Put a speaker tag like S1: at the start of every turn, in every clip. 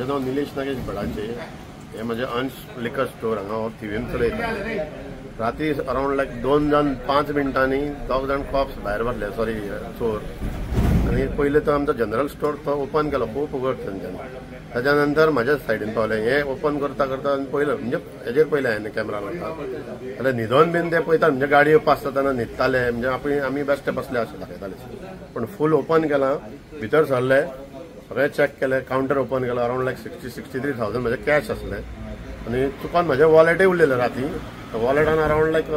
S1: म्हजें नांव निलेश नागेश भडाचे. हे म्हजें अंश लिकर स्टोर हांगा हांव थिवीम चलयता. राती अरावंड लायक 2 जावन 5 मिनटांनी 2 जाण कॉप्स भायर बसले, सॉरी चोर. आनी पयले तो आमचो जनरल स्टोर तो ओपन केलो खूब उगड तेंच्यांनी. ताच्या नंतर म्हाज्या सायडीन पावले. हे ओपन करता करता आनी पयलें म्हणजे हेजेर पयलें हांवें कॅमेरा लायता जाल्यार न्हिदोन बीन ते पळयता, म्हणजे गाडयो पास जातना न्हिदताले, म्हणजे आपण आमी बेश्टे बसले अशें दाखयताले. पूण फूल ओपन केलां, भितर सरले, सगळें चॅक केलें, कावंटर ओपन केलो. अरावंड लायक 63,000 म्हजें कॅश आसलें. आनी चुकोन म्हजें वॉलेटय उरलेलें राती. वॉलेटान अरावंड लायक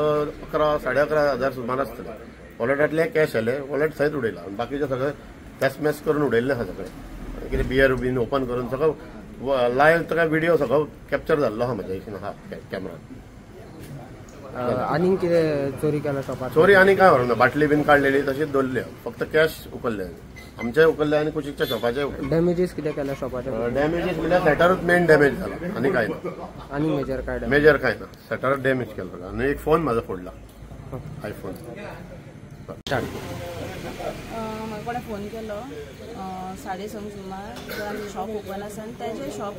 S1: 11 साडे 11 हजार सुमार आसतले. वॉलेटांतले कॅश आयले, वॉलेट सयत उडयला आनी बाकीचें सगळें तॅस करून उडयल्लें आसा. सगळें कितें बियर बीन ओपन करून सगळो लायव्ह तुका विडियो सगळो कॅप्चर जाल्लो आसा म्हज्या हिशेन आहा कॅमेरान.
S2: आनीक कितें चोरी केला शॉपार?
S1: चोरी आनी काय व्हरूंक ना, बाटली बीन काडलेली तशीच दवरली, फक्त कॅश उखल्ले आमचे उखल्ले आनी कुशीकच्या शॉपाचे.
S2: डॅमेजीस कितें केल्या शॉपाचे?
S1: डॅमेजीस म्हणल्यार शटरूच मेन डॅमेज जाला, आनी काय ना.
S2: आनी मेजर काय?
S1: मेजर काय ना, शटर डॅमेज केलो आनी एक फोन म्हाजो फोडला, आयफोन.
S2: स्टार्ट.
S3: म्हाका कोणें फोन केलो 6:30 सुमार, तर आमचें शॉप ओपन आसा आनी तेजें शॉप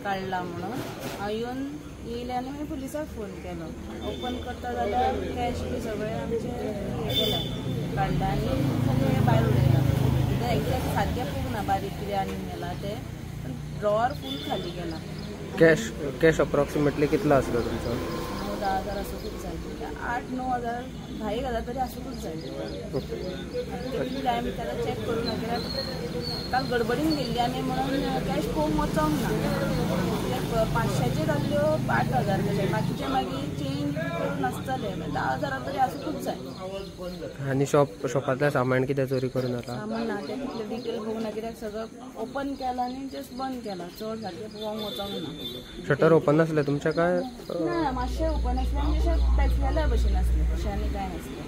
S3: काडलां म्हणून. हांव येवन येयलें आनी मागीर पुलिसाक फोन केलो. ओपन करता जाल्यार कॅश बी सगळें आमचें हें केलें, काडलें आनी सगळें भायर उडयलां. तें एक्झॅक्ट सारकें पळोवंक ना बारीक कितें आनी मेलां तें, पण ड्रॉवर फूल खाली केला.
S2: कॅश अप्रॉक्सिमेटली कितलो आसलो तुमचो?
S3: 9-10 हजार आसूंकूच जाय, 8-9 हजार, 10 हजार तरी आसूंकूच जाय. कितले आमी ताका चॅक करूं ना, कित्याक काल गडबडीन गेल्ली आमी म्हणून कॅश पळोवंक वचोंक ना. कित्याक 500 जाल्ल्यो 8 हजार कशे, बाकीचे मागीर चेंज करून आसतले, 10 हजारां तरी आसूंकूच जाय.
S2: आनी शॉपांतलें सामान कितें चोरी करून जाता?
S3: सामान ना, तें तितलें डिटेल पळोवंक ना, कित्याक सगळें ओपन केलां आनी जस्ट बंद केलां, चड सारकें पळोवंक वचोंक ना.
S2: शटर ओपन नासलें तुमचें काय?
S3: ना, मातशें ओपन आसलें आनी अशें पेटलेल्या भशेन आसलें, तशें आनी कांय नासलें.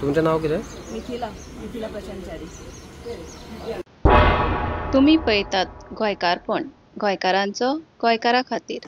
S2: तुमचें नांव कितें?
S3: मिथिला, मिथिला प्रशांत च्यारी.
S4: तुमी पळयतात गोंयकारपण, गोंयकारांचो गोंयकारा खातीर.